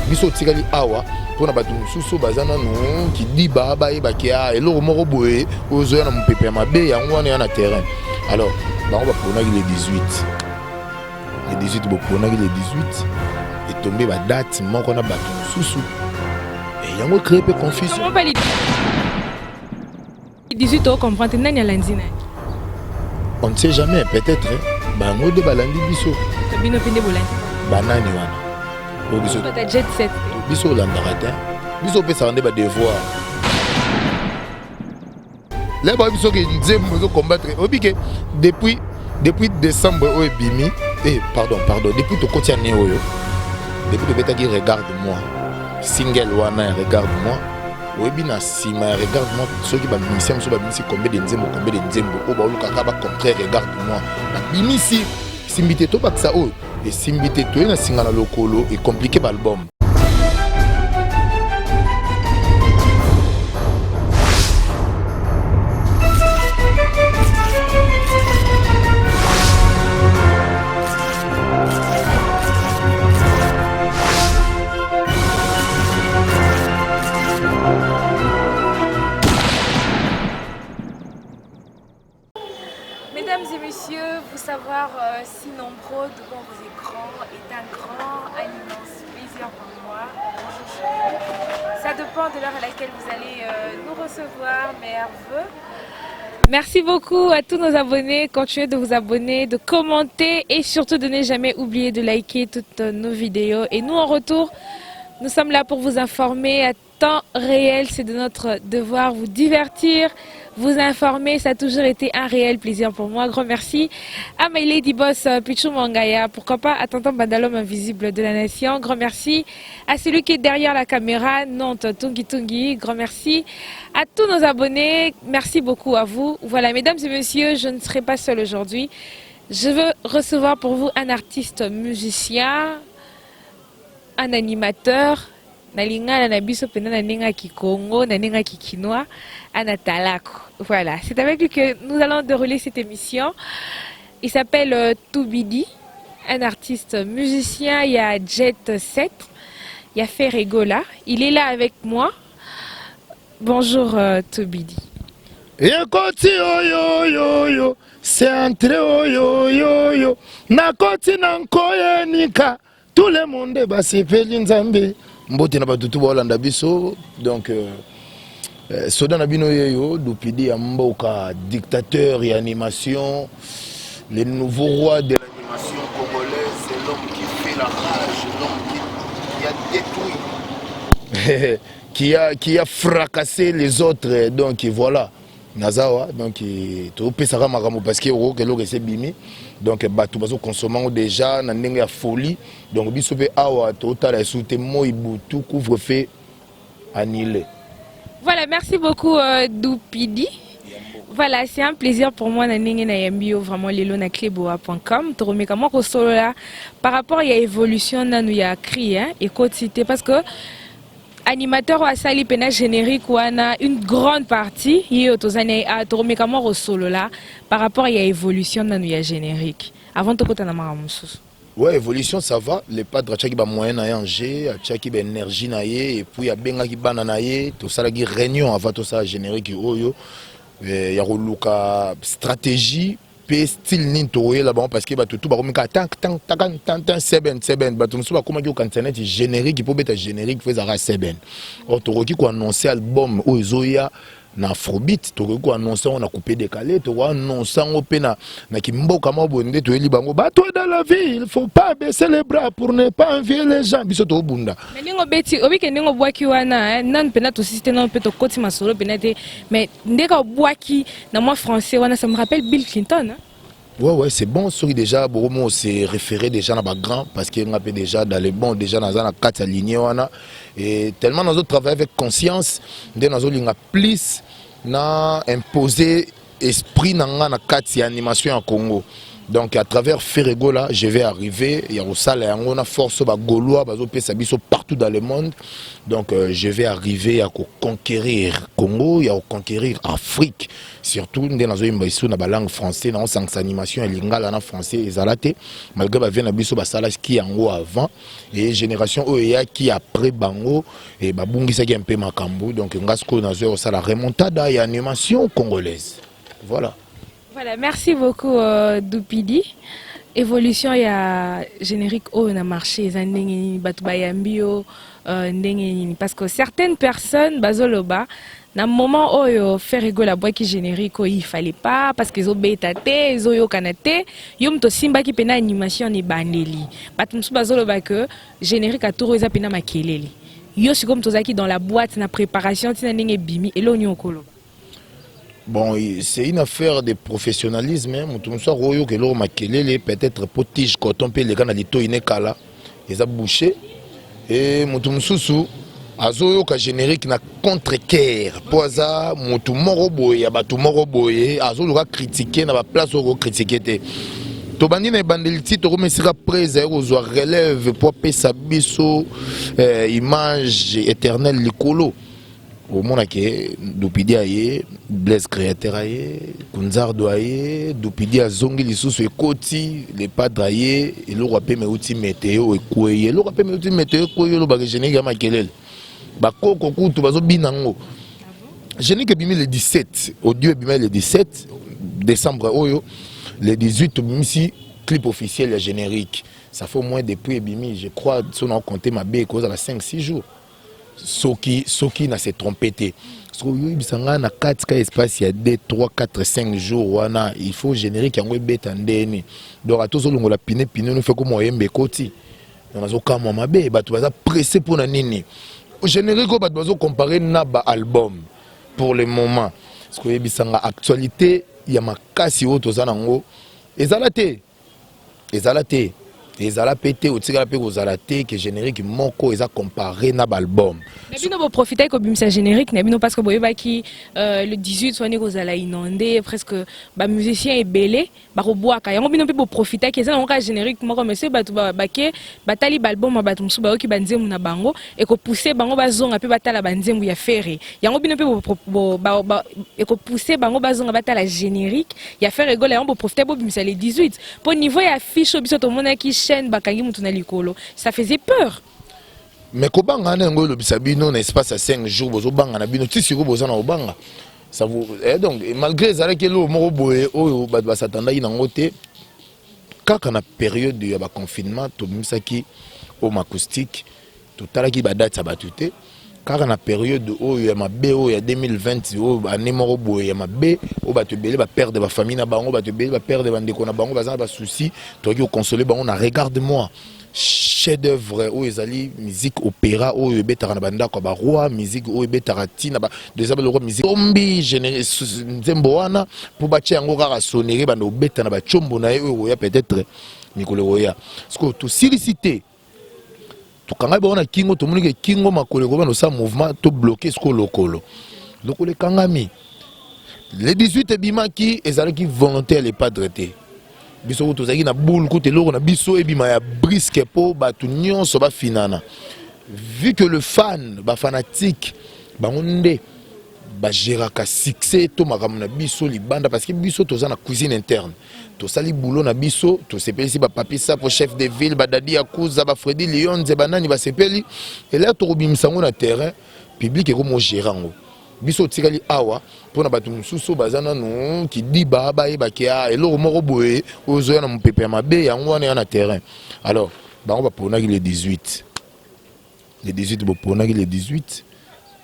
Biso otikali awa mpona bato mosusu baza nanu kidiba, bayebaki a eloko moko boye oyo ozoya na mopepe ya mabe, yango wana ya na terrain. Alors bango baponaki le 18, le 18 boponaki le 18, etombe badate moko na bato mosusu, yango créé mpe confusion. 18 ocomprendre nani alandi nani? On ne sait jamais, peut-être bango nde balandi biso. Bino mpe nde bolandi. Banani wana? Oyo biso jet set. Biso olandaka te, biso opesaka nde badevoir. Le bayebi soki nzembo ezocombattre, oyebi ke depuis décembre oyo ebimi, pardon, pardon, depuis tokoti ane oyo, depuis tobetaki Regarde moi, single wana ya Regarde moi, oyebi na nsima ya Regarde moi soki bamusicien mosusu babimisi combien de nzembo, combien de nzembo oyo baolukaka bacontraire Regarde moi, babimisi esimbi te, tobakisa oyo esimbi te, toye na singa na lokolo, ecompliquer baalbum. Mesdames et messieurs, vous savoir si nombreux devant vos écrans est un grand, un immense plaisir pour moi. Bonjour chérie. Ça dépend de l'heure à laquelle vous allez nous recevoir, mes vœux. Merci beaucoup à tous nos abonnés. Continuez de vous abonner, de commenter et surtout de ne jamais oublier de liker toutes nos vidéos. Et nous, en retour, nous sommes là pour vous informer à temps réel. C'est de notre devoir vous divertir, vous informer. Ça a toujours été un réel plaisir pour moi. Grand merci à my lady boss Pichou Mangaya. Pourquoi pas à Tonton Bandalom invisible de la nation. Grand merci à celui qui est derrière la caméra, Nantes Tungi Tungi. Grand merci à tous nos abonnés. Merci beaucoup à vous. Voilà, mesdames et messieurs, je ne serai pas seule aujourd'hui. Je veux recevoir pour vous un artiste musicien, un animateur, na lingala na biso pena na ndenge ya kikongo, na ndenge ya kikinois, ana talako. Voilà, c'est avec lui que nous allons dérouler cette émission. Il s'appelle Toubidi, un artiste musicien. Il y a Jet 7, il y a Ferregola. Il est là avec moi. Bonjour Toubidi. Ekoti oyoyoyo, c'est entré oyoyoyo, nakoti na nkoyenika, tout le monde basepeli. Nzambe, mbote na bato tu baolanda biso. Donc soda na bino yeyo Dupidi ya mboka, dictateur ya animation, le nouveau roi de l'animation congolaise. C'est l'homme qui fait la rage, l'homme qui a détruit, qui a fracassé les autres. Donc voilà, nazawa. Donc topesaka makambo parce que okoki eloko esi ebimi, donc bato bazokonsoma yango déjà na ndenge ya folie. Donc biso mpe awa totala esu te, moi butu, couvre-feu annulé. Voilà, merci beaucoup Doupidi. Voilà, c'est un plaisir pour moi na ndenge na yambi yo vraiment lelo na cleboa.com. Toromeka moko solo là par rapport ya évolution nanu ya cri, hein, ekoti te, parce que animateur asali pena générique wana, une grande partie ye tozani a toromeka moko solo là par rapport ya évolution nanu ya générique avant tokota na makambo mosusu. Ouais, évolution, ça va. Le padre atiaki bamoyen na ye en jeu, atiaki baénergie na ye, et puis abengaki bana na ye, tosalaki réunion avant tosala générique oyo ya koluka stratégie mpe style nini tokoyela bango, parce que bato tu bakomi kaka tan tan tan tan tan seben seben. Bato mosusu bakomaki kokanisa neti générique, mpo beta générique fo ezalaka seben. Or tokoki koannonce album oyo ezoya na afrobeat, tokoki koannonce yango na coupé décalé, tokoannonce yango mpe na kimboka moko boye nde toyeli bango. Bato dans la vie, il faut pas baisser les bras pour ne pas envier les gens. Biso tobunda. Mais ndenge obeti, obike ndenge obwaki wana, nanu mpena tosisi te, nanu mpe tokoti masolo mpena te, mais ndenge obwaki na mwa français wana, ça me rappelle Bill Clinton, hein? Ouais, c'est bon. Soki déjà, bon, on s'est référé déjà dans grand parce qu'il y a déjà dans les bons, déjà dans la quatre lignée wana. Et tellement nous travaillons avec conscience, de nous avons plus na imposer esprit na nga na kati ya animation ya Congo. Donc à travers Ferre Gola, je vais arriver ya kosala yango na force bagaulois bazopesa biso partout dans le monde. Donc je vais arriver ya koconquérir Congo, ya koconquérir Afrique, surtout nde nazoyemba esu na balangue français, naosangisa animation ya lingala na français. Ezala te, malgré bavieux na biso basalaki yango avant et génération oyo eyaki après bango e babungisaki mpe makambo. Donc nga sikoyo nazoya kosala remontada ya animation congolaise, voilà. Voilà, merci beaucoup Dupidi. Évolution ya générique oyo na marché eza ndenge nini? Bato bayambi yo ndenge nini? Parce que certaines personnes bazoloba na moment oyo Ferre Gola abwaki générique oyo, il fallait pas, parce que ezobeta te, ezoyokana te. Yo moto osimbaki mpena animation na ebandeli, bato mosusu bazoloba ke générique atour oyo eza mpena makelele. Yo sikoyo moto ozalaki dans la boîte na préparation ntina ndenge ebimi, eloko nini okoloba? Bon, c'est une affaire de professionnalisme, hein. Moto mosusu akoyoka eloko makelele, peut-être po tige coton mpe eleka na litoi nekala eza bouché. E moto mosusu azoyoka générique na contre-cœur mpo aza motu moko boye ya bato moko boye, azoluka critiquer na baplace oyo kocritiquer te. Tobandi na ebandeli ti tokomi esika prese aye kozwa relève mpo apesa biso image éternelle likolo. Omonake Dupidi aye, Blaise Créateur aye, Kunzardo aye, Dupidi azongi lisusu, ekoti le padre aye, eloko apema euti meteo ekwei, eloko apema euti meteo ekwei. Olobaka générique ya makelele, bakoko kutu bazobina yango. Générique ebimi le 17, audio ebimi le 17 décembre oyo, le 18 tobimisi clip officiel ya générique. Ça fait au moins, depuis ebimi, je crois, so na compte mabe, ekozala 5 6 jours, soki na se trompe te. Soki oyoyebisa ngai na kati ka espace ya 2 3 4 5 jours wana, il faut générique yango ebeta ndeni. Donc ata ozolongola pine pine no fe koma oyemba ekoti. Donc nazokamwa mabe, bato baza pressé mpona nini? Générique oyo bato bazocompare na baalbum pour le moment. Parce que oyebisanga actualité ya makasi oyo toza nango ezala te, ezala te, ezala mpe te, otikala mpe kozala te ke générique moko eza comparé na baalbum. Na bino boprofitaki kobimisa générique na bino parce que boyebaki le 18 wana ekozala inondé presque, bamusicien ebele bakobwaka yango. Bino mpe boprofitaki, eza nango kaka générique moko, mais soki bato bake batali baalbum ya bato mosusu, bayoki banzembo na bango, ekopousse bango bazonga mpe batala banzembo ya Ferre. Yango bino mpe ekopousse bango bazonga batala générique ya Ferre Gola. Yango boprofite bobimisa le 18 mpo niveau ya affiche oyo biso tomonaki, chaîne bakangi mutu na likolo, ça faisait peur. Mais kobanga wana, yango elobisa bino na espace ya 5 jours bozobanga na bino ti sikoyo boza na kobanga. Ça vous donc malgré ezalaki eloko moko boye oyo bato basatandaki nango te, kaka na période ya baconfinement tobimisaki home acoustique, totalaki badate ya bato te. Kaka na période oyo ya mabe, oyo ya 2020, oyo année moko boye ya mabe, oyo bato ebele baperdre bafamille na bango, bato ebele baperdre bandeko na bango, baza na basusi, tokoki kokonsole bango na Regarde moi, chef d'œuvre oyo ezali musique opéra oyo ebetaka na bandako ya baroi, musique oyo ebetaka ntina eza baloko musique tombi nzembo wana mpo batia yango kaka sonnerie, banda obeta na batiombo na ye oyo koya peut-être mikolo ekoya. Parce que tosilisi te, tokangai bango na kingo, tomoni ke kingo makolo ekobanda osala mouvement, tobloquer sikoyo lokolo, lokolo ekangami. Le 18 ebimaki, ezalaki volonté ya le padre te. Biso kutu tozalaki na boule kutu eloko na biso ebima ya brusque mpo bato nyonso bafinana, vu que le fan, bafanatique, bango nde bagéraka succès to makambo na biso libanda, parce que biso toza na cuisine interne, tosali boulot na biso, tosepelisi bapapi Sapo, chef de ville, badadi ya kuza, bafredi Lionze, banani basepeli. Elere tokobimisa yango na terrain public, ekomogérer yango. Biso otikali awa mpona bato mosusu baza nanu kidiba, bayebaki a eloko moko boye oyo ozoya na mopepe ya mabe, yango wana ya na terrain. Alors bango baponaki le 18, le 18 boponaki le 18,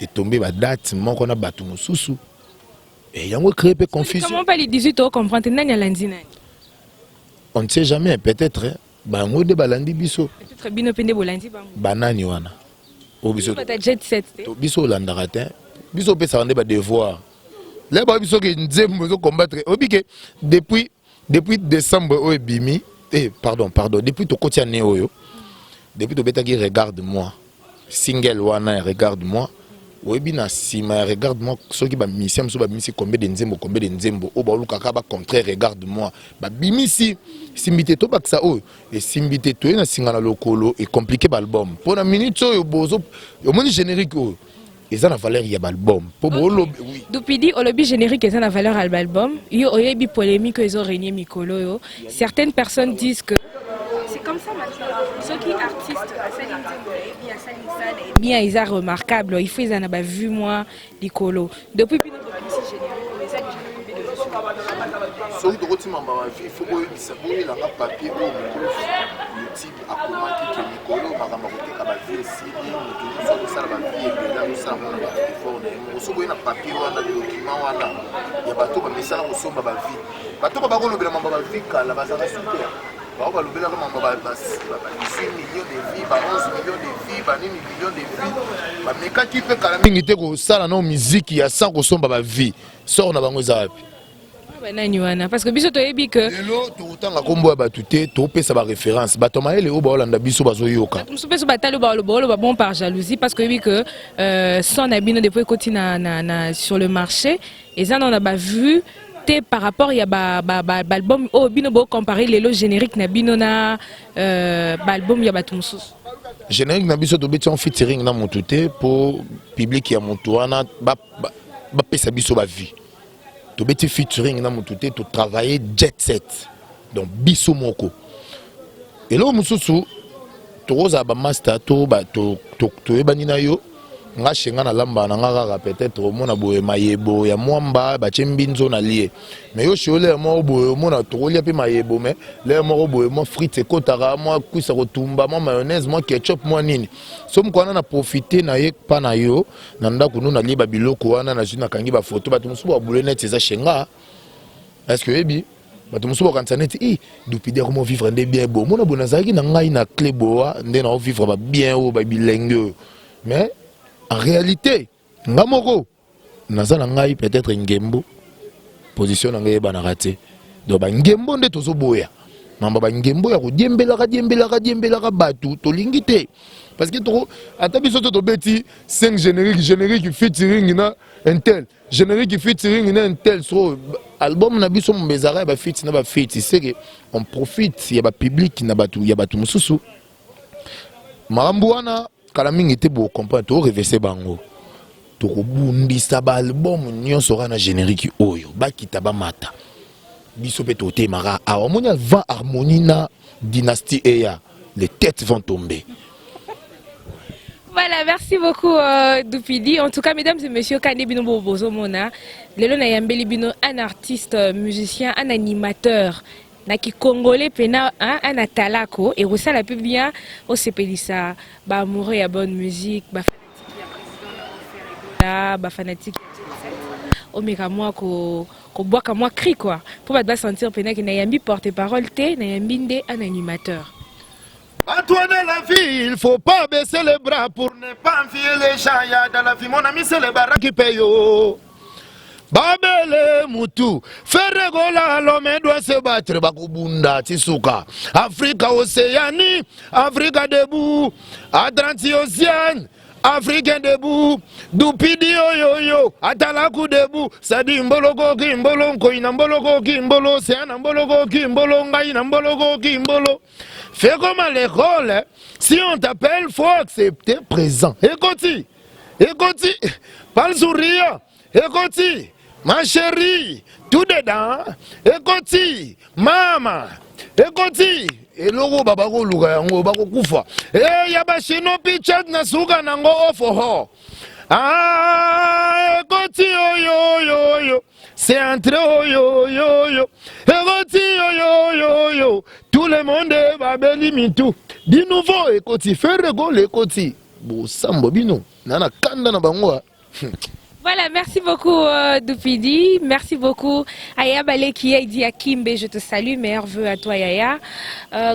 etombe badate moko na bato mosusu e yango ecrée mpe confusion. Comment pas le 18? Ocomprendre nani alandi nani? On ne sait jamais, peut-être bango nde balandi biso. Peut-être bino mpe nde bolandi bango. Banani wana oyo biso? Bata jet set te. Biso olandaka te, biso opesaka nde badevoir le bayebi soki nzembo ezocombattre. Oyebi ke depuis décembre oyo ebimi, pardon, pardon, depuis tokoti année oyo, depuis tobetaki Regarde moi, single wana ya Regarde moi. Oyebi, na nsima ya Regarde moi, soki bamusicien mosusu babimisi combien de nzembo, combien de nzembo oyo baolukaka bacontraire Regarde moi, babimisi, esimbi te. Tobakisa oyo esimbi te, toye na singa na lokolo, ecompliquer baalbum. Mpo na minute oyo bozo omoni générique oyo eza na valeur ya baalbum, mpo boolobi, oui. Dupidi, olobi générique eza na valeur ya album. Yo oyebi polémique oyo ezorégner mikolo oyo. Certaines personnes disent que c'est comme ça maintenant, soki artiste asali nzembo na ye bien, asali mosala na ye bien, eza remarquable, il faut eza na bavue mwa likolo. Depuis bino bobimisi générique oyo, eza déjà na combien de vues sur le Soki tokotimamba bavue, faut boyebisa, boyelanga papier oyo mokolo YouTube akomaki ke mikolo makambo ya koteka bavue esili. Moto nyonso azosala bavue ebele, azosala ngo na baeffort na ye moko. Soki boye na papier wana, document wana ya bato bamesana kosomba bavue, bato ba bakolobela mambo ya bavue kala bazalaka super. Bao balobelaka mambo ba 18 millions de vues, ba 11 millions de vues, banini millions de vues, bamekaki mpe kala mingi te kosala nao miziki ya sans kosomba bavue. Sort na bango eza wapi? Banani wana? Parce que biso toyebi que Lelo tokotanga nkombo ya bato te, topesa baréférence. Bato ya mayele oyo baolanda biso bazoyoka. Bato mosusu mpe so batali, baloba, oloba bon par jalousie, parce que oyebi que son na bino, depuis ekoti na sur le marché, eza nano na bavue te par rapport ya baalbum oyo bino bocompare lelo générique na bino na baalbum ya bato mosusu. Générique na biso, tobeti en featuring na motu te, mpo public ya motu wana bapesa biso bavue. Tobeti featuring na motu te, totravaille jet set. Donc biso moko, eloko mosusu, tokozala bamaster to toyebani na yo. Nga shenga nalambaka na nga kaka, peut-être omona boye mayebo ya mwamba batie mbinzo na lie, mais yo sheo lere moko boye omona tokolia mpe mayebo, mais lere moko boye mwa frite ekotaka, mwa kwisa kotumba, mwa mayonnaise, mwa ketchup, mwa nini. So moko wana na profite na ye mpa na yo na ndako no, nalie babiloko wana, nazwi, nakangi bafoto. Bato mosusu babule neti eza shenga. Est ce que oyebi, bato mosusu bakanisa neti i Dupidi akomo vivre nde bien bo omona boye. Nazalaki na ngai na clé boa nde nao vivre babien oyo, babilenge oyo, mais en réalité nga moko naza na ngai peut-être ngembo, position na ngai eyebanaka te. Donc bangembo nde tozoboya, mamba bangembo ya kodiembelaka, diembelaka, diembelaka bato, tolingi te. Parce que toko ata biso to tobeti 5 générique, générique featuring na intel, générique featuring na intel, so album na biso mombe ezalaka ya bafeat na bafeat, c'est que on profite ya bapublic na bato ya bato mosusu. Makambo wana kala mingi te bocomprendre. Torevese bango, tokobundisa baalbum nyonso kaka na générique oyo. Bakita, bamata, biso mpe totemaka awa. Omoni, avant Harmonie na Dynastie eya, les têtes vont tomber. Voilà, merci beaucoup Dupidi. En tout cas, mesdames et messieurs, Kane bino bozomona, lelo na yambeli bino un artiste musicien, un animateur naki congolais pena, hein, un atalako et osala pe bien osepelisa ba amoureux ya bonne musique, ba fanatique ya président na ba fanatique ya Jet Set. Omeka mwa ko kobwaka mwa cri quoi, po bato basentir pena ke nayambi porte-parole te, nayambi nde un animateur. À toi dans la vie, il faut pas baisser les bras pour ne pas envier les gens. Ya dans la vie, mon ami, c'est le bara qui paye. Oh. Babele mutu Ferre Gola, l'homme doit se battre, bakobunda ti suka. Afrika Océanie, Afrika debout, Atlantique Océane, Africain debout, Dupidi oyoyo, Atalaku debout, Sadi mboloko ki mbolo, nkoi na mboloko ki mbolo, sea na mboloko ki mbolo, ngai na mboloko ki mbolo. Fais comme à l'école, si on t'appelle, faut accepter présent. Ekoti, ekoti, pas le sourire, ekoti, ma chérie, tout dedans, ekoti, mama, ekoti. Eloko babakoluka yango bakokufa. E ya bashino pichat na suka nango ofoho. Ah, ekoti oyo oyo oyo. C'est entré oyo oyo oyo. Ekoti oyo oyo oyo. Tout le monde babeli mitu. Du nouveau ekoti, Ferre Gola ekoti. Bosambo bino na na kanda na bango. Ah. Voilà, merci beaucoup Dupidi, merci beaucoup Aya Baleki Heidi Akimbe, je te salue, meilleurs vœux à toi Yaya.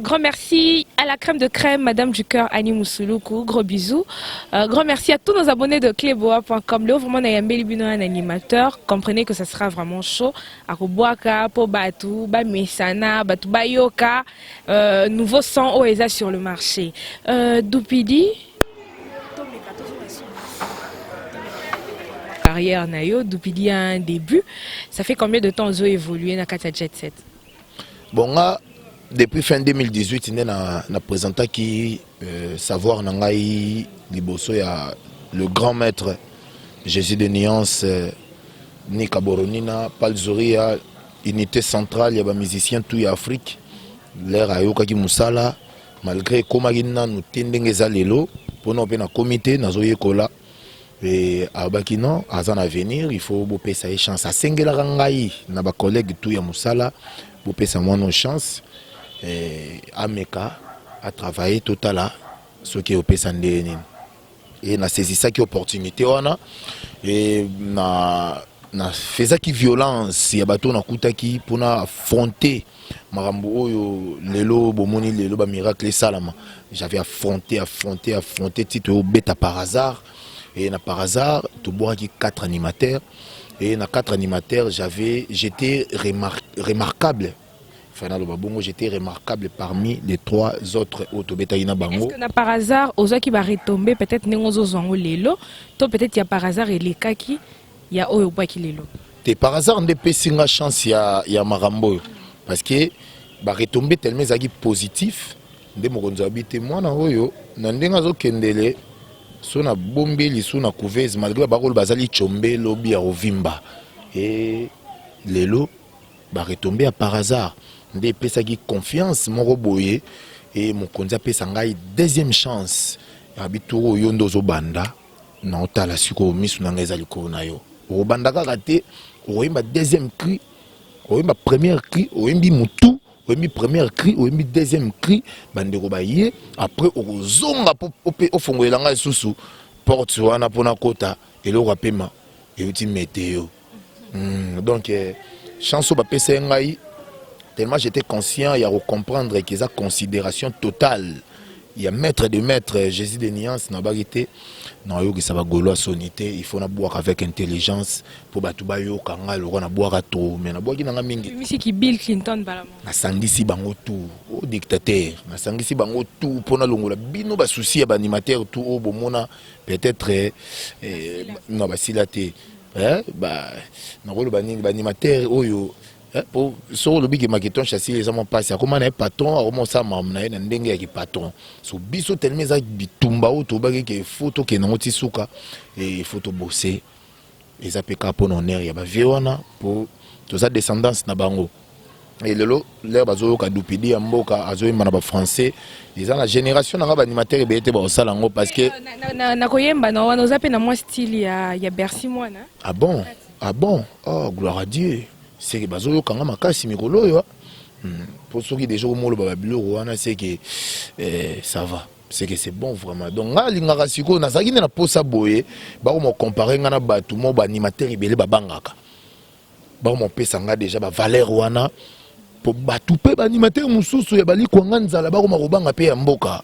Grand merci à la crème de crème, Madame du cœur Annie Moussouloukou, gros bisous. Grand merci à tous nos abonnés de cleboa.com. Lelo vraiment nayambeli bino un animateur, comprenez que ça sera vraiment chaud. Akobwaka, po batu, ba mesana, batu bayoka, nouveau son oyo eza sur le marché. Dupidi, tomeka tozonga suka. carrière na yo. Doupidi a un début. Ça fait combien de temps ozo évoluer na kati ya Jet Set? Bon, nga depuis fin 2018 nde na présentaki savoir na ngai liboso ya le grand maître Jésus de Nuance, Nika Boronina Palzoria, unité centrale ya bamusicien tout ya Afrique. L'heure ayokaki mosala, malgré ekomaki nanu te ndenge eza lelo, mpona mpe nakomi te, nazoyekola. E alobaki non, aza na avenir, il faut bopesa ye chance. Asengelaka ngai na bacollègue tout ya mosala, bopesa mwana chance, ameka atravaille, totala soki opesa ndenge nini. E nasaisisaki opportunité wana e na nafezaki violence ya bato nakutaki mpona affronter makambo oyo lelo bomoni, lelo bamiracle esalama. J'avais affronté, affronté, affronté ti toyobeta Par hasard. Et na Par hasard, tobwakaki quatre animateurs, et na quatre animateurs, j'étais remarquable. Enfin, naloba bongo, j'étais remarquable parmi les trois autres oyo tobetaki na bango. Est-ce que na Par hasard ozwaki baretombées peut-être ndenge ozozwa yango lelo, to peut-être ya Par hasard elekaki ya oyo obwaki lelo? Te, Par hasard nde epesi nga chance ya makambo oyo, parce que baretombées tellement ezalaki positif, nde mokonzi abi te, mwana oyo na ndenge azokendele so nabombi lisu na couveuse, malgré bakoloba bazali tshombe, lobi ya kovimba. E lelo baretombées ya Par hasard nde epesaki confiance moko boye, e mokonzi apesa ngai deuxième chance. Abi tour oyo nde ozobanda na otala sikoyo, misu na ngai eza likolo na yo. Okobanda kaka te, okoyemba deuxième cri, oyemba première cri, oyembi mutu, oyembi première cri, oyembi deuxième cri, bandeko baye. Après okozonga mpo ofongolela ngai lisusu porte wana mpona kota eloko apema euti météo. Donc chance oyo bapesa ye ngai, tellement j'étais conscient ya kocomprendre ke eza considération totale ya maître de maître Jésus de Nuance, nabaki te, nayokisa bagaulois soni te. Il faut nabwaka avec intelligence mpo bato bayoka ngai lokwa nabwaka trop, mais nabwaki nanga mingi. Misiki Bill Clinton balamo. Nasangisi bango tout o dictateur, nasangisi bango tout mpo nalongola bino basusi ya baanimateur tout oyo bomona peut-être no basila te. Nakoloba nini, baanimateur oyo po soki olobi ke maketon chasile, eza mwa mpasi. Akoma na ye patron, akoma osala makambo na ye na ndenge ya kipatron. So biso tellement eza bitumba oyo tobaki ke faut tokende yango ti suka, e faut tobose. Eza mpe kaka mpona honneur ya bavieux wana, mpo toza descendance na bango. E lelo l'heure bazoyoka Dupidi ya mboka azoyemba na bafrançais, eza na génération na nga baanimateur ebeye te bakosala yango, parce que Na koyemba na wana, oza mpe na mwa style ya Bercy Mwana. Ah bon, ah bon, oh, gloire à Dieu. C'est que bazoyokanga makasi mikolo oyo. Po soki déjà omoloba babiloko wana, c'est que ça va, c'est que c'est bon vraiment. Donc nga alingaka sikoyo, nazalaki nde na posa boye bakoma compare nga na bato mo baanimateur ebele babangaka, bakoma opesa nga déjà bavaleur wana, po bato mpe baanimateur mosusu ya balikwanga nzala bakoma kobanga mpe ya mboka.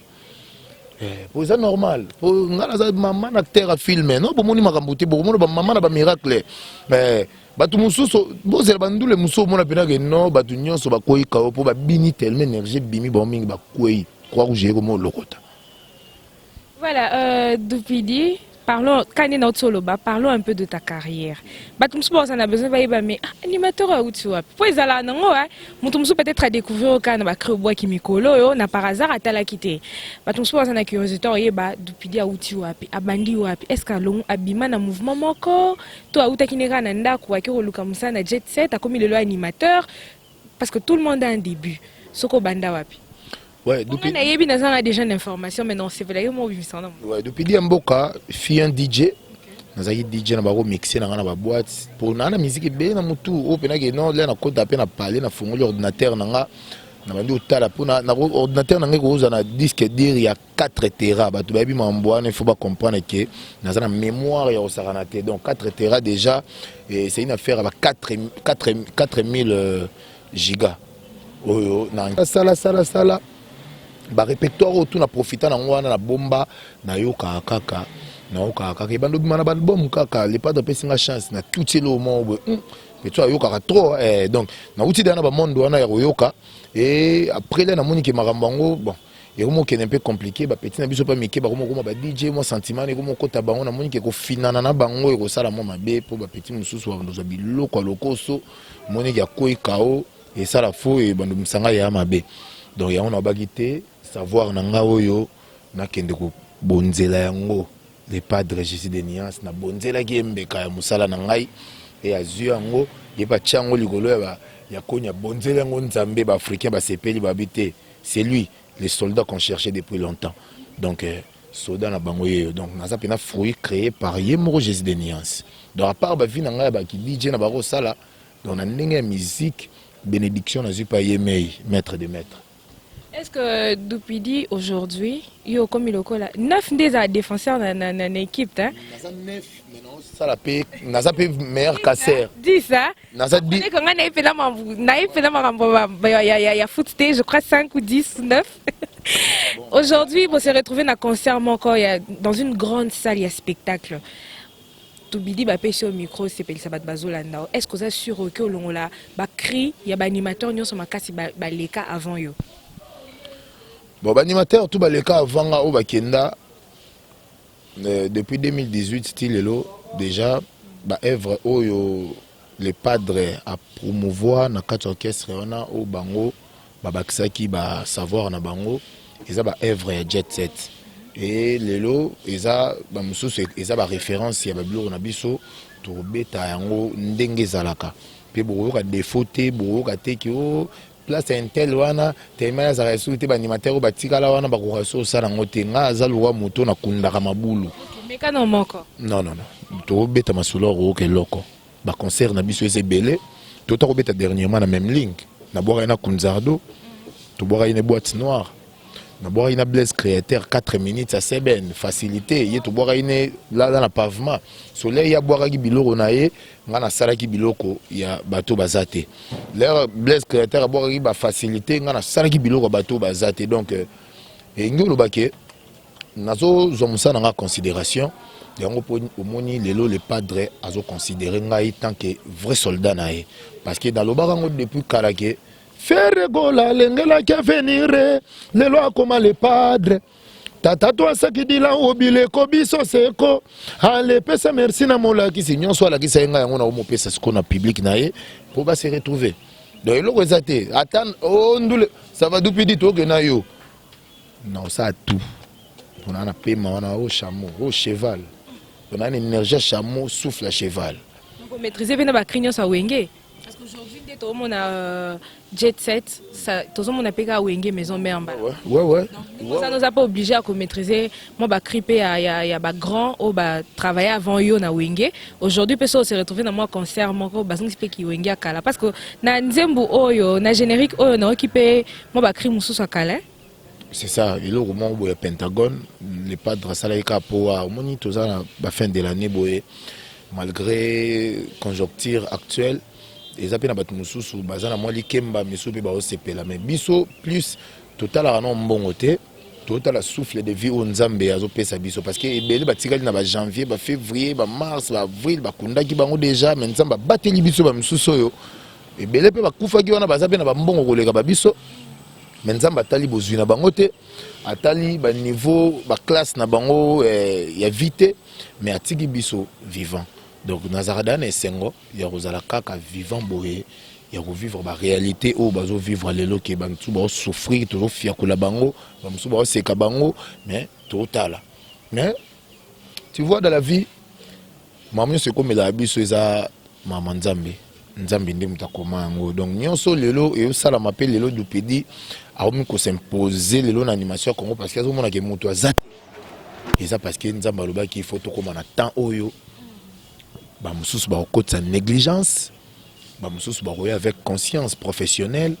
Po eza normal, po nga naza mama na acteur ya film. No bomoni makambo te, bokomona bamama na bamiracle. Bato mosusu bozela bandule mosusu, omona mpenake no bato nyonso bakwei kao mpo babini tellement énergie ebimi bango mingi, bakwei Croix Rouge eyekoma olokota. Voilà, Dupidi, parlons, kani na otoloba, parlons un peu de ta carrière. Bato mosusu baza na besoin bayeba, mais ah, animateur auti wapi? Po ezala nango, moto mosusu peut-être a découvrir kaka na bacri obwaki mikolo oyo na Par hasard, atalaki te. Bato mosusu baza na curiosité oyeba Dupidi auti wapi, abandi wapi, est ce que alongo abima na mouvement moko to autaki ne kaka na ndako, aki koluka mosala na Jet Set, akomi lelo animateur? Parce que tout le monde a un début. Soki obanda wapi? Ouais, depuis nayebi, naza na déjà d'information, mais non, c'est yo mo obimisa na Ouais, depuis ya mboka fi un DJ, nazalaki DJ na bango, mixe na nga na baboîte, mpo naa na musique ebele na motu oyo mpenake non le nakota mpe na pale, nafungoli ordinateur na nga, na bandi otala mpo na ordinateur na ngai kozala na disque dur ya 4 tera. Bato bayebi mambo wana, il faut bacomprendre ke naza na mémoire ya kosakana te. Donc 4 tera déjà, c'est une affaire ya ba 4000 giga oyo na sala sala sala barépertoire oyo tu na profita nango wana na bomba. Nayokaka kaka, nayokaka kaka, ebanda obima na baalbum kaka. Le Padre apesi nga chance na tuti eloko moko boye, mpe to ayokaka trop. Donc nauti deya na bamonde wana ya koyoka. Et après le namoni ke makambo yango, bon, Ekomi okende mpe compliqué. Bapeti na biso mpe mike bakomi okoma ba DJ. Mwa sentiment ekomi okota bango. Namoni ke kofinana na bango ekosala mwa mabe, mpo bapeti mosusu bandozwa biloko ya lokoso. Moniki akwei kao, esala fo ebando misanga ya mabe. Donc yango nabaki te, savoir na nga oyo nakende kobonzela yango le Padre Jésus de Nuance. Nabonzelaki ye mbeka ya mosala na ngai e azwi yango, ye mpe atia yango likolo ya koni, abonzeli yango Nzambe. Baafricain basepeli, babi te, c'est lui le soldat qu'on cherchait depuis longtemps. Donc soldat na bango yeyo. Donc naza mpena fruit créé par ye moko Jésus de Nuance. Donc à part bavi na ngai ya baki DJ na bakosala, donc na ndenge ya musique, bénédiction nazwi pa ye mei, maître de maître. Est-ce que Dupidi aujourd'hui, yo comme lokola neuf nde ezala défenseur na équipe, hein? Naza neuf, mais naosala mpe, naza mpe meilleur casseur. 10, hein? Naza. Nga nayebi mpena makambo ya foot te, je crois 5 ou 10 ou 9. Aujourd'hui, on s'est retrouvé dans concert moko ya dans une grande salle ya spectacle. Tobidi bapesi yo micro, sepelisa bato bazolanda. Est ce que oza sûr oke olongola bacri ya baanimateur nyonso makasi baleka avant yo? Bon, baanimateur tout baleka avant nga, oyo bakenda depuis 2018 ti lelo, déjà baœuvre oyo le Padre apromouvoir na kati ya orchestre wana, oyo bango babakisaki basavoir na bango, eza baœuvre ya jet set. E lelo eza bamosusu, eza baréférence ya babiloko na biso. Tokobeta yango ndenge ezalaka mpe bokoyoka défaut te, bokoyoka te ke o place ya intel wana tellement azalaka esuki te. Baanimateur oyo batikala wana bakoka so osala yango te. Ngai aza lokwa moto nakundaka mabulu. Mekano moko. Non, non, non, tokobeta masolo, akoyoka eloko. Baconcert na biso eza ebele. Tota kobeta dernièrement na même ligne, nabwakaki na Kunzardo, tobwakaki na Boîte Noire, nabwakaki na Blaise Créateur 4 minutes ya seben facilité ye, tobwakaki ne lala na pavement soleil. Ye abwakaki biloko na ye, ngai nasalaki biloko ya bato baza te. Lere Blaise Créateur abwakaki bafacilité, ngai nasalaki biloko ya bato baza te. Donc elingi olobake nazozwa mosala na nga considération yango, mpo omoni lelo le Padre azoconsidere ngai tant que vrai soldat na ye, parce que nalobaka yango depuis kala ke Ferre Gola alengelaki avenir, lelo akoma le Padre. Tata to asakidila obileko biso seko alepesa merci na molakisi nyonso alakisa ye ngai yango, na omopesa sikoyo na public na ye mpo base retrouver. Donc eloko eza te, ata o ndule ça va. Dupidi, toke na yo na osala tout mpona na pema wana o chameau o cheval, mpona na énergie ya chameau, souffle ya cheval. Donc maîtriser mpe na bacri nyonso ya Wenge, parce qu'aujourd'hui nde tozomona Jet Set, tozomona mpe kaka Wenge Maison Mère mbala. Ouais. Oza noza mpe obligé ya komaîtriser mwa bacri mpe ya bagrand oyo batravaille avant yo na Wenge. Aujourd'hui mpe so ose retrouve na mwa concert moko, bazongisi mpe kiwenge ya kala, parce que na nzembo oyo, na générique oyo, nayoki mpe mwa bacri mosusu ya kala. C'est ça, eloko moko boye ya Pentagone. Le Padre asalaki kaka mpo omoni toza na bafin de l'année boye, malgré conjoncture actuelle, eza mpe na bato mosusu baza na mwa likemba, misusu mpe baosepela. Mais biso plus totalaka no mbongo te, totala souffle de vie oyo Nzambe azopesa biso, parce que ebele batikali na bajanvier, bafévrier, bamars, baavril, bakundaki bango déjà, mais Nzambe abateli biso. Bamisusu oyo ebele mpe bakufaki wana, baza mpe na bambongo koleka babiso, mais Nzambe atali bozwi na bango te, atali baniveau baclasse na bango ya vie te, mais atiki biso vivant. Donc nazalaka daa na esengo ya kozala kaka vivant boye, ya kovivre baréalité oyo bazovivre lelo, ke bamosusu baosouffrir, tozofiakola bango, bamosusu baoseka bango, mais totala. Mais tu vois, dans la vie, mama nyonso ekomelaka biso eza mama Nzambe. Nzambe nde moto akoma yango. Donc nyonso lelo eyosalama mpe lelo Dupedi akomi kosimpose lelo na animation ya Congo, parce que azomonake moto aza te. Eza parce que Nzambe alobaki il faut tokóma na temps oyo bamosusu bakokotisa négligence, bamosusu bakoya avec conscience professionnelle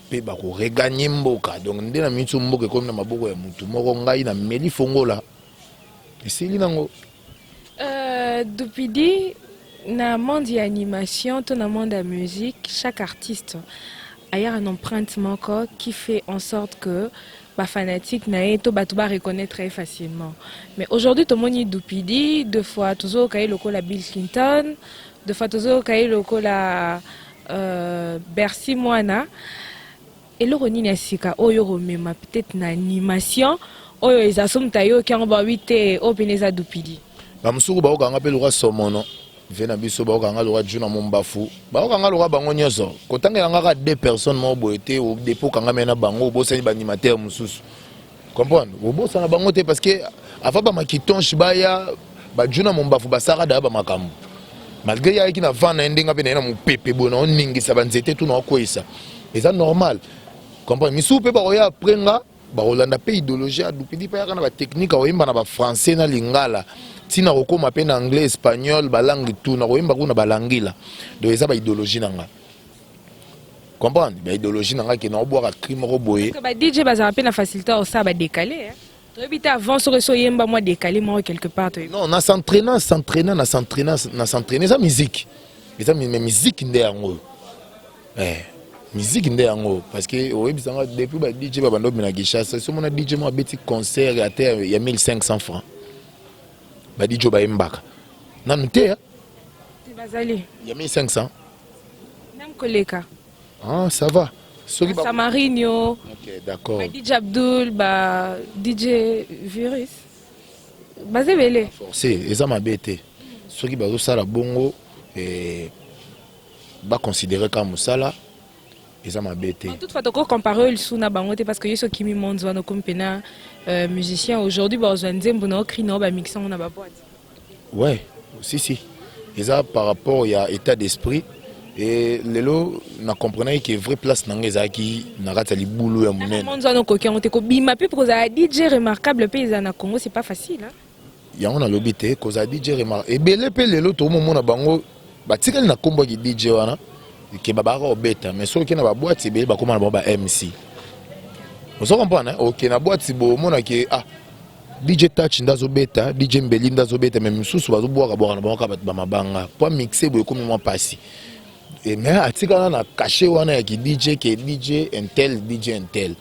mpe bakoreganye mboka. Donc nde na miniti mboka ekomi na maboko ya motu moko, ngai nameli fongola, esili nango. Dupidi, na monde ya animation to na monde ya musique, chaque artiste a une empreinte moko qui fait en sorte que bafanatique na ye to bato bareconnaître ye facilement. Mais aujourd'hui tomoni Dupidi, deux fois tozoyoka ye lokola Bill Clinton, deux fois tozoyoka ye lokola Bercy Mwana. Eloko nini ya sika oyo okomema peut-être na animation oyo eza so moto ayoki yango babi te, oyo pene eza Dupidi? Bamosuku baokanga mpe lokwa Somono ve na biso, baokanga lokwa Juna Mombafu, baokanga lokwa bango nyonso. Kotangela nga kaka deux personnes moko boye te. Depo okangami na bango, obosani baanimateur mosusu, comprendre? Obosana bango te, parce que avant bamakitonche baya, bajuna Mombafu basalaka daya bamakambo, malgré ye ayaki na vent na ye, ndenge mpe na ye na mopepe boye na oningisa banzete tu na okweyisa, eza normal, comprendre? Misusu mpe bakoya après nga, bakolanda mpe idéologie ya Dupidi, mpe ayaka na batechnique, akoyemba na bafrançais na lingala, ntina kokóma mpe na anglais, espagnol, balangue tout na koyemba kuna balangila. Donc eza baidéologie na nga, comprendre? Baidéologie na nga ke na obwaka cri moko boye. Ba DJ bazala mpe na facilité osala badécalé, toyebi te avant soki esi oyemba mwa décalé moko quelque part, toyebi. Non, na s'entraînant, s'entraînant, na s'entraînant, na s'entraîner, eza musique, eza mais musique nde yango oyo. Musique nde yango, parce que oyebisanga depuis ba DJ babanda obina Kinshasa, so mona DJ moko abeti concert ya te ya 1500 francs, ba DJ bayembaka nanu te. Bazali. Ya 1500. Même koleka. Ah, ça va, soki Samarinho. Ok, d'accord. Ba DJ Abdul, ba DJ Virus, baza ebele. Forcé eza mabe te. Soki bazosala bongo, baconsidere kaka mosala, eza mabe te. Toutefois, tokocompare oyo lisusu na bango te, parce que ye soki okimi monde wana, okomi mpena musicien. Aujourd'hui bazwa nzembo na ocri na o bamixe yango na baboîte. Ouais, si si, eza par rapport ya état d'esprit. E lelo na comprenaki ke vraie place na ngai ezalaki na kati ya libulu ya monene. Monde wana okoki yango te, kobima mpe kozala DJ remarquable mpe eza na Congo, c'est pas facile, hein? Yango nalobi te, kozala DJ remarquable ebele mpe lelo tokomomona bango batikali na nkombo yaki DJ wana ke babaka kobeta, mais soki okei na baboîte ebele, bakóma na bango ba MC. Ozo comprendre? Oke na boîte boye, omonake ah, DJ Touch nde azobeta, DJ Mbeli nde azobeta, mais misusu bazobwaka bwaka na bango kaka bato bamabanga po amixe boye, ekomi mwa mpasi. Mais atikala na cachet wana ya ki DJ, ke DJ intel, DJ intel,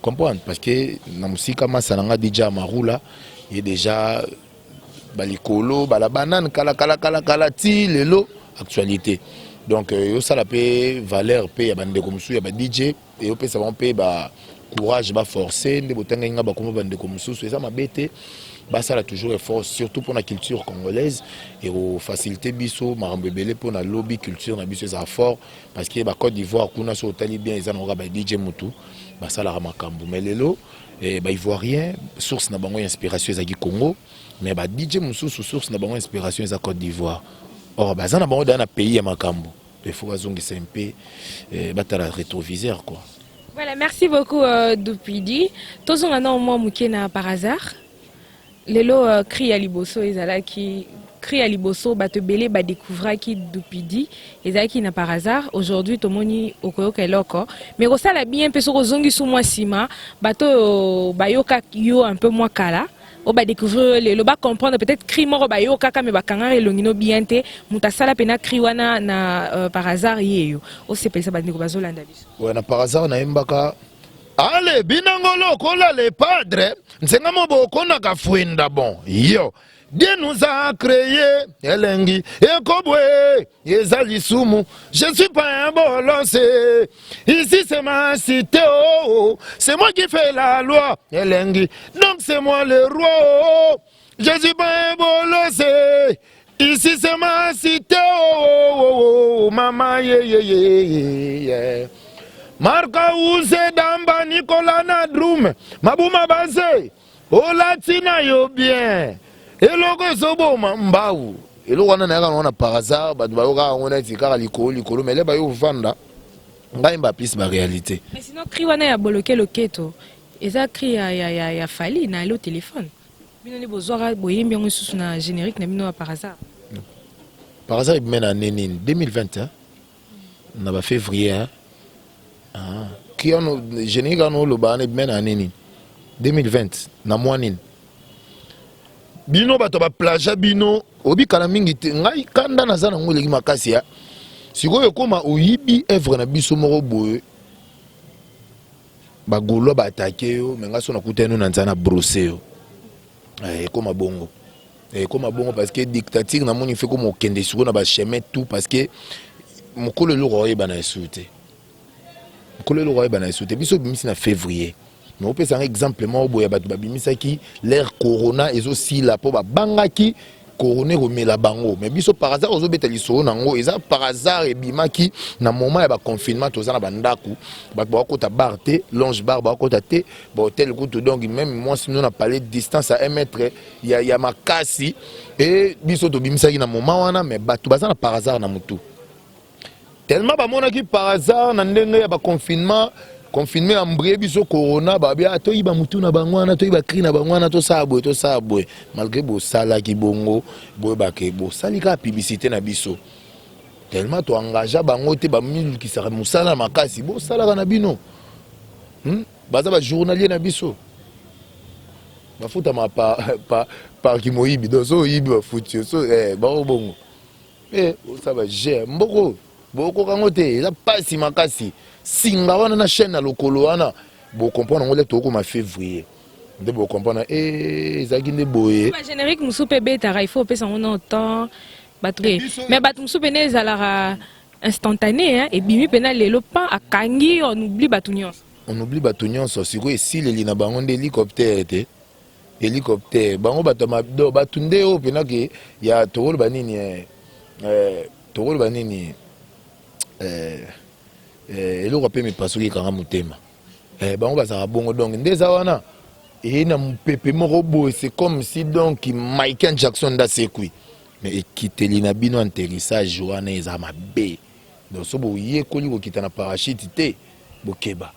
comprendre? Parce que na mosika masa na nga DJ Amarula ye déjà balikolo bala banane kala kala kala kala ti lelo actualité. Donc eyosala mpe valeur mpe ya bandeko mosusu ya ba DJ, eyopesa bango mpe ba courage, baforce nde botangaki nga bakoma bandeko mosusu. Eza mabe te, basala toujours effort, surtout mpona culture congolaise. Ekofacilite biso makambo ebele mpona lobi culture na biso ezala fort, parce que bacôte d'Ivoire kuna, so otali bien, eza nango kaka ba DJ mutu basalaka makambo. Mais lelo baivoirien, source na bango ya inspiration ezalaki Congo, mais ba DJ mosusu, source na bango inspiration eza Côte d'Ivoire. Or baza na bango daa na pays ya makambo, il faut bazongisa mpe batala rétroviseur, quoi. Voilà, merci beaucoup Dupidi. Tozonga na mwa moke na Par hasard. Lelo cri ya liboso ezalaki cri ya liboso bato ebele badécouvraki Dupidi, ezalaki na Par hasard. Aujourd'hui tomoni okoyoka eloko, mais kosala bien mpe soki ozongisi mwa nsima, bato oyo bayoka yo un peu mwa kala, oyo badécouvrir yo lelo, bacomprendre peut-être cri moko bayokaka me bakangaka elongi no bien te. Moto asala mpena cri wana na Par hasard, ye yo osepelisa bandeko bazolanda biso. Ouais, na Par hasard nayembaka: ale binango lokola le padre nzenga moboko na kafwinda. Bon, yo Dieu nous a créé elengi ekobwe eza lisumu. Je suis pas un bolonce, ici c'est ma cité, oh, c'est moi qui fais la loi, elengi, donc c'est moi le roi, oh. Je suis pas un bolonce, ici c'est ma cité, oh, maman, yeah, yeah, yeah, yeah. Marka Use Damba Nicolas na drum Mabuma Baze olati na yo bien, eloko ezoboma mbau. Eloko wana nayaka nango na Par hasard, bato bayokaka yango neti kaka likolo likolo, mais le bayo ovanda ngai mba plus baréalité. Mais sinon cri wana ya boloke loketo eza cri ya Fally na alo téléphone. Bino nde bozwaka, boyembi yango lisusu na générique na bino ya Par hasard. Par hasard ebime na année nini? 2020, hein? Na bafévrier, hein? Ah. Ki wana générique wana oloba wana ebime na année nini? 2020 na mwa nini? Bino bato baplagia bino obikala mingi te. Ngai kanda naza nango eleki makasi ya sikoyo, ekóma oyibi œuvre na biso moko boye, bagaulois baatake yo. Me ngai so nakutani no na nzala na brose yo. Ekóma bongo, ekóma bongo, parce que dictature namoni fe koma okende sikoyo na bachemin tout, parce que mokolo eloko oyeba na esu te. Nkolo eloko ayeba na esu te. Biso obimisi na février, mais opesanga exemple moko boye ya bato babimisaki l'heure corona ezosila, mpo babangaki corona ekomela bango. Mais biso, par hasard ozobeta lisolo nango, eza par hasard ebimaki na moment ya baconfinement. Toza na bandako, bato bakokota bar te, lounge bar bakokota te, bahotel kutu. Donc même mwasi no na palais, distance ya 1 mètre ya makasi. E biso tobimisaki na moment wana, mais bato baza na par hasard na motu tellement bamonaki par hasard na ndenge ya baconfinement. Confinement embrie biso corona, babia toyiba mutu na bango wana, toyiba cri na bango wana, tosala boye, tosala boye. Malgré bosalaki bongo, boyebake bosali kaka publicité na biso. Tellement toengagea bango te, bamilukisaka mosala makasi bosalaka na bino, Baza bajournalier na biso, bafutama par kimoyibi. Donc so oyibi, bafuti yo so bango bongo. Osala bager mboko, bokoka yango te, eza mpasi makasi. Singa wana na chaîne na lokolo wana, bocomprendre yango le tokokoma février nde bocomprendre ezalaki nde boye. Bagénérique mosusu mpe ebetaka, il faut opesa yango na temps bato, mais bato mosusu pene ezalaka instantané, ebimi mpena lelo, pan akangi, on oublie bato nyonso. On oublie bato nyonso. Sikoyo esileli na bango nde hélicoptère te, hélicoptère bango bato do bato nde oyo mpena ke ya tokoloba nini, tokoloba nini, eloko mpe mipasuki ekanga motema, bango bazalaka bongo. Donc nde eza wana, eye na mopepe moko boye, c'est comme si donc Michael Jackson nde asekwi. Mais ekiteli na bino, atterrissage wana eza mabe. Donc so boyekoli kokita na parachute te, bokeba.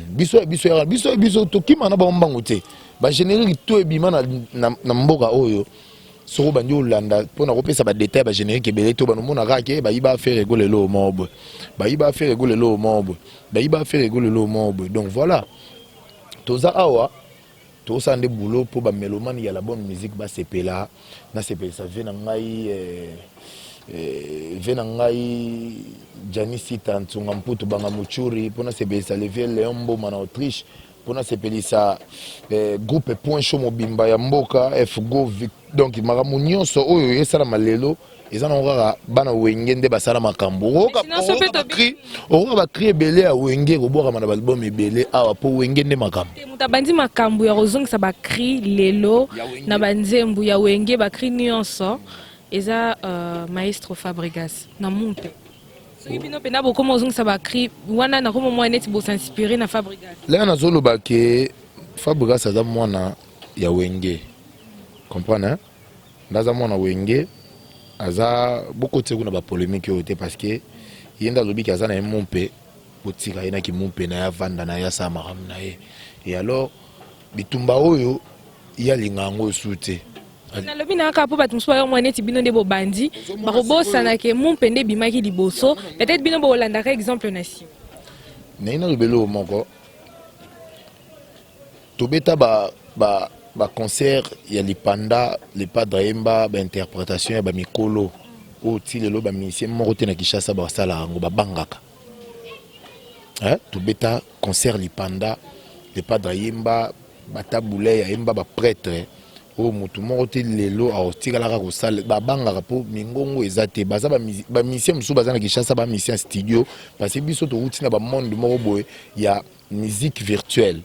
Biso ya biso yaka biso ya biso, tokima na bango mbangu te. Bagénérique to ebima na mboka oyo, soko obandi olanda mpona kopesa badetail, bagénérique ebele to banomona kaka ke bayiba affaire ego lelo moko boye, bayiba affaire ego lelo moko boye, bayiba affaire ego lelo moko boye. Donc voilà, toza awa, tozosala nde boulot mpo bamélomane ya la bonne musique basepela. Nasepelisa vie na ngai, vie na ngai Jani Sita Ntunga Mputu Banga Muchuri, mpo nasepelisa le vieux Léon Mboma na Autriche, mpo nasepelisa groupe Point Chaud mobimba ya mboka Fgo. Donc makambo nyonso oyo esalama lelo eza nango kaka bana Wenge nde basala makambo. Okoka bacri ebele ya Wenge kobwakama na baalbum ebele awa, mpo Wenge nde makambo. Moto abandi makambo ya kozongisa bacri lelo na banzembu ya Wenge, bacri nyonso eza maestro Fabregas na mumpe. Soki bino mpena bokoma ozongisa bacri wana, nakoma mwa neti bosinspire na Fabregas. Lelo nazoloba ke Fabregas aza mwana ya Wenge, comprendre nde aza mwana Wenge. Aza bokotia kuna bapolémique oyo te, parce que ye nde alobiki aza na ye mumpe. Botika ye naki mumpe na ye, avanda na ye, asala makambo na ye. Et alors bitumba oyo ye alinga yango esu te. Nalobi na kaka mpo bato mosusu bayo mwa neti bino nde bobandi, bakobosana ke mumpe nde ebimaki liboso. Peut-être bino bokolandaka exemple na nsima. Naye naloba eloko moko: tobeta baconcert ba ya lipanda, le Padre ayemba bainterprétation ya bamikolo oyo ti lelo bamusicien moko te na Kinshasa basalaka yango, babangaka. Tobeta concert lipanda, le Padre ayemba batabuley, ayemba baprêtre oyo motu moko te lelo akotikalaka kosala, babangaka mpo mingongo eza te. Baza bamusicien mosusu baza na Kinshasa, bamusicien studio, parce que biso towuti na bamonde moko boye ya musique virtuelle.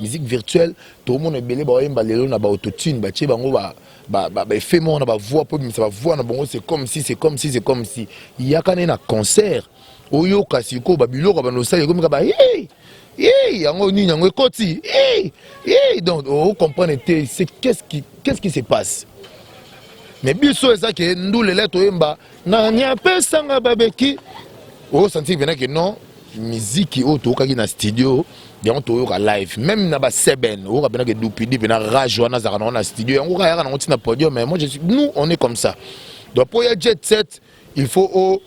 Musique virtuelle, tokomona ebele baoyemba lelo na baautotune, batie bango baeffet moko na bavoix mpo ebimisa bavoix na bango. C'est comme si, c'est comme si, c'est comme si yaka ne na concert oyoka sikoyo babiloko bando osala ekomi kaka ba yango nini, yango ekoti. Donc ocomprendre te, c'est qu'est-ce qui se passe. Mais biso eza ke ndulele toyemba nani apesanga babeki, osentir mpena ke non, miziki oyo toyokaki na studio yango toyoka live. Même na baseben oyoka mpena ke dupidi mpena rage wana azalaka nango na studio, yango kaka yaka nango ntina podium. Mais moi je suis, nous on est comme ça. Donc po ya jet set, il faut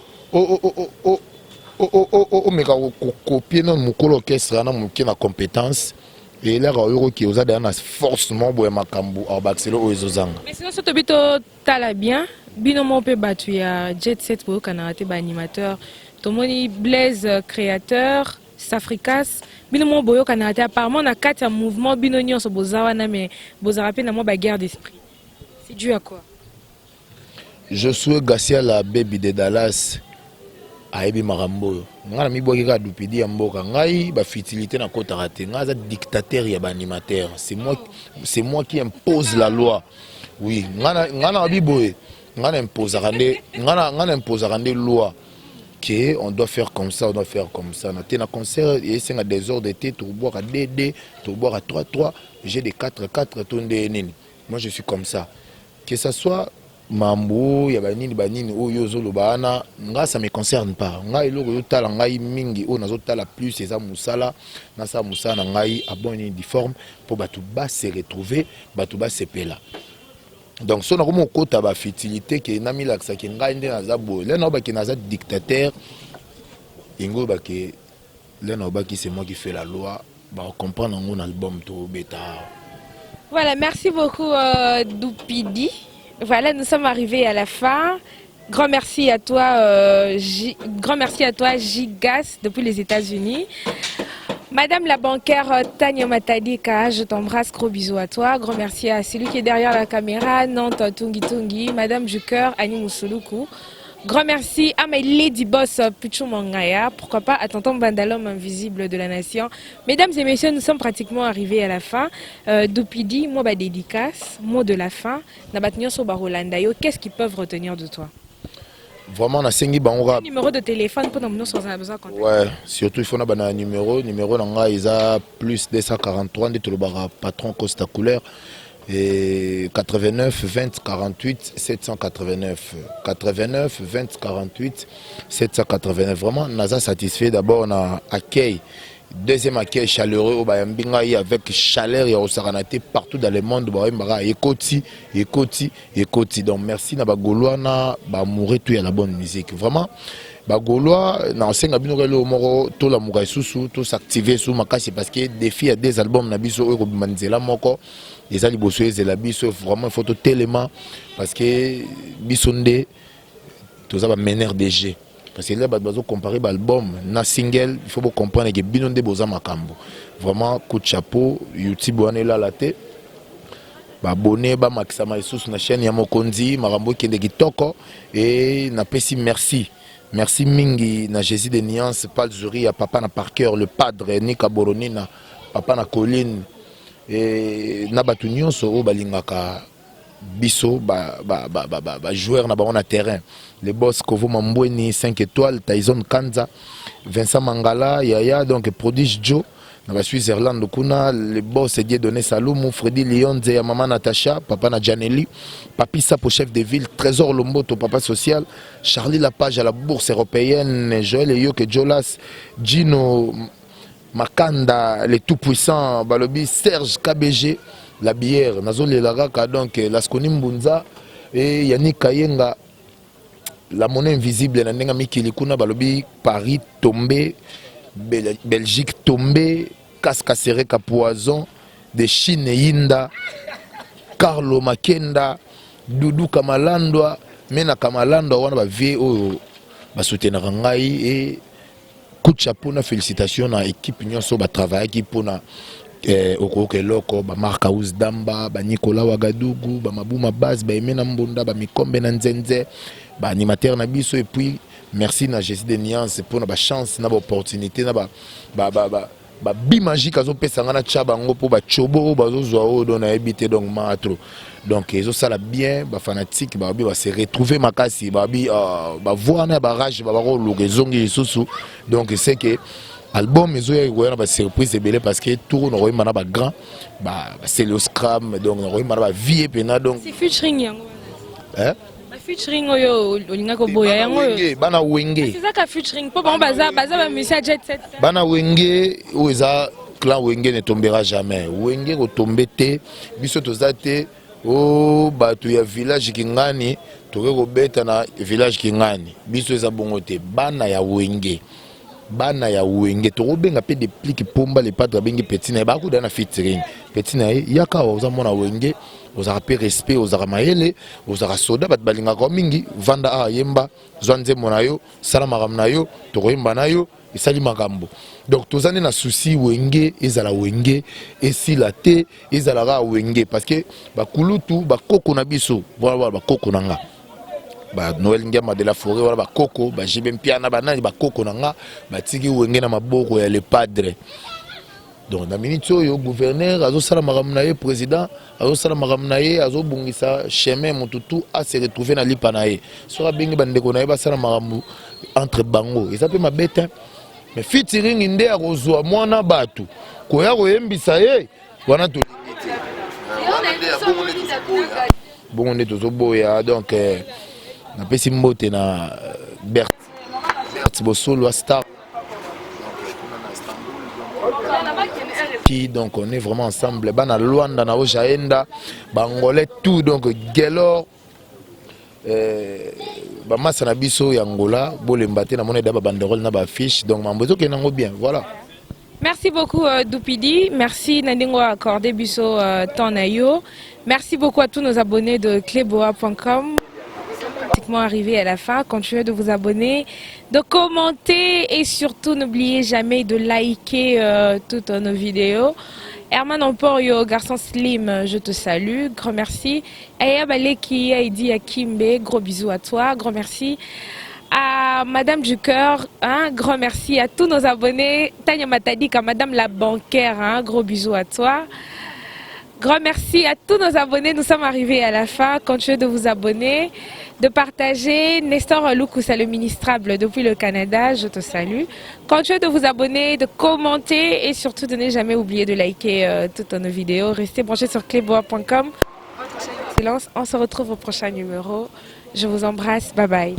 omeka kocopier nano mokolo orchestre wana moke na compétence elaka oyokoki oza deya na force moko boye, makambo abakiselo oyo ezozanga. Mais sinon so tobi totala bien, bino moko mpe bato ya jet set boyokanaka te. Baanimateur tomoni Blaise créateur, Safricas, bino moko boyokanaka te. Apparemment na kati ya mouvement bino nyonso boza wana, mais bozalaka mpe na mwa baguerre d'esprit. C'est dû à quoi? Josué Gassiala, Baby de Dallas. Ayebi makambo oyo ngai namibwaki kaka dupidi ya mboka. Ngai bafutilité nakotaka te. Ngai aza dictateur ya baanimateur, c'est moi qui impose la loi. Oui, ngai nayebi boye, ngai na imposaka nde, ngai na imposaka nde loi que on doit faire comme ça, on doit faire comme ça. Na te na concert esenga désordre te. Tokobwaka 2 2, tokobwaka 3 3, j'ai de 4 4 to nde nini. Moi, je suis comme ça, que ça soit mambo ya banini banini oyo ozoloba wana, nga ça me concerne pas. Ngai eloko ozotala ngai mingi, oyo nazotala plus, eza mosala. Nasala mosala na ngai en bonne et due forme mpo bato base retrouver, bato basepela. Donc so nakomi kokota bafutilité ke namilakisaki ngai nde naza boye, le naobaki naza dictateur yango oyo bake le naobaki, c'est moi qui fais la loi. Bakocomprendre yango na album tobeta. Voilà, merci beaucoup Doupidi. Voilà, nous sommes arrivés à la fin. Grand merci à toi, grand merci à toi Gigas depuis les États-Unis. Madame la bancaire Tania Matadika, je t'embrasse, gros bisous à toi. Grand merci à celui qui est derrière la caméra, Nantes Tungi Tungi, Madame Juker, Annie Moussouloukou. Grand merci à mes lady boss Puchu Mangaya, pourquoi pas à Tonton Bandalom invisible de la nation. Mesdames et messieurs, nous sommes pratiquement arrivés à la fin. Doupidi, moi, bah, dédicace, mot de la fin. Na bato nyonso bakolanda yo, qu'est-ce qu'ils peuvent retenir de toi? Vraiment, nasengi bango kaka Numéro de téléphone pour nous besoin de contact. Ouais, surtout il faut na bana numéro na ngai eza plus 243, nde tolobaka patron Costa Couleur, et 89 20 48 789, 89 20 48 789. Vraiment, naza satisfait d'abord na accueil, deuxième accueil chaleureux oyo bayambi ngai avec chaleur ya kosakana te. Partout dans le monde bayembaka ekoti, ekoti, ekoti. Donc merci na bagaulois na baamoureux tout ya la bonne musique. Vraiment, bagaulois, na osenga bino kaka eloko moko: tolamuka lisusu, tos'active lisusu makasi, parce que défi ya des albums na biso oyo ekobima nzela moko eza liboso, ezela biso. Vraiment, il faut totelema, parce que biso nde toza bameneur de jeu, parce que là bato bazocompare baalbum na single. Il faut bocomprendre ke bino nde boza makambo. Vraiment, coup de chapeau. YouTube wana elala te, babone bamakisama lisusu na chaîne ya mokonzi, makambo ekende kitoko. E napesi merci, merci mingi na Jésus de Nuance, Palzuri ya papa na Parker, le padre Nika Boronina, papa na Colline, e na bato nyonso oyo balingaka biso, bajoueur ba, ba, ba, na bango na terrain, le boss Kovo Mambweni 5 étoiles, Tyson Kanza, Vincent Mangala yaya, donc Prodige Joe na baswitzerland kuna, le boss Dieudonné Salumu, Fredi Lionze ya mama Natacha, papa na Janeli, Papi Sapo, chef de ville, Trésor Lomboto, papa social, Charlie Lapage à la bourse européenne, Joël Eyoke Jolas, Gino Makanda le tout puissant, balobi Serge KBG la bière, nazolela kaka. Donc Lasconi Mbunza e Yannick Kayenga, la monnaie invisible na ndenge mikili kuna, balobi Paris tombé, Belgique tombé, Kaskasereka Poison de Chine, Yinda Carlo Makenda, Dudu Kamalandwa, Mena Kamalandwa wana, bavie oyo basoutenaka ngai. E coup de chapeau na félicitation na équipe nyonso batravaillaki mpona okoyoka eloko, bamark House Damba, banikolas Wagadugu, bamabuma base, baeme na Mbunda, bamikombe na Nzenze, baanimateur na biso. Et puis merci na Jésus de Nuance mpona bachance na baopportunité na babi magique azopesa nga na tia bango mpo batiobo oyo bazozwa oyo do nayebi te. Donc maa trop, donc ezosala bien. Bafanatique babi base retrouver makasi, babi bavoi wana ya barage babakoluka ezongi lisusu. Donc c'est que album ezoya, ekoya na basurprise ebele, parce que tour nakoyemba na bagrand baceloscram, donc nakoyemba na bavie mpena donc. C'est featuring yango wana, featuring oyo olingaki oboya yango oyo. Bana Wenge. Ezaka featuring mpo bango baza bamusicien ya jet set. Bana Wenge oyo eza clan Wenge ne tombera jamais. Wenge kotombe te, biso toza te o bato ya village Kingani tokoki kobeta na village Kingani. Biso eza bongo te. Bana ya Wenge, bana ya Wenge, tokobenga mpe Deplike Pomba, le padre abengi petit na ye, bakuda na featuring. Petit na ye, yaka awa, oza mwana Wenge, ozalaka mpe respect, ozalaka mayele, ozalaka soda, bato balingaka mingi. Vanda awa, yemba, zwa nzembo na yo, sala makambo na yo, tokoyemba na yo, esali makambo. Donc toza nde na souci Wenge ezala Wenge, esila te, ezala kaka Wenge, parce que bakulutu, bakoko na biso, voilà, bakoko na nga. Ba Noël Ngiama de la forêt wana, bakoko ba JB Mpiana, banani, bakoko na nga batiki Wenge na maboko ya le padre. Donc na minute oyo, gouverneur azosala makambo na ye, président azosala makambo na ye, azobongisa chemin, motu tu ase retrouve na lipa na ye. Soki abengi bandeko na ye basala makambo entre bango, eza mpe mabe te. Mais featuring nde akozwa mwana bato koya koyembisa ye wana, tolingi te. Wana nde ya bongo nde tozoboya, bongo nde tozoboya. Donc napesi mbote na Bert, Bert Bosolo star qui, donc on est vraiment ensemble, bana Luanda na Ojaenda, bangolais tout, donc Gelor, bamasa na biso ya Ngola, bolemba te. Namoni eda babanderole na baaffiche, donc mambo ezokende yango bien, voilà. Merci beaucoup Doupidi, merci na ndenge accordé biso temps na yo. Merci beaucoup à tous nos abonnés de cleboa.com. Pratiquement arrivé à la fin. Continuez de vous abonner, de commenter et surtout n'oubliez jamais de liker toutes nos vidéos. Herman Emporio, garçon slim, je te salue. Grand merci. Aya Baleki, Aidi Akimbe, gros bisous à toi. Grand merci à Madame du Cœur, un grand merci à tous nos abonnés. Tania Matadika, Madame la bancaire, hein, gros bisous à toi. Grand merci à tous nos abonnés. Nous sommes arrivés à la fin. Continuez de vous abonner, de partager. Nestor Loukoussa, le ministrable depuis le Canada, je te salue. Continuez de vous abonner, de commenter et surtout de ne jamais oublier de liker toutes nos vidéos. Restez branchés sur cleboa.com. Silence. On se retrouve au prochain numéro. Je vous embrasse. Bye bye.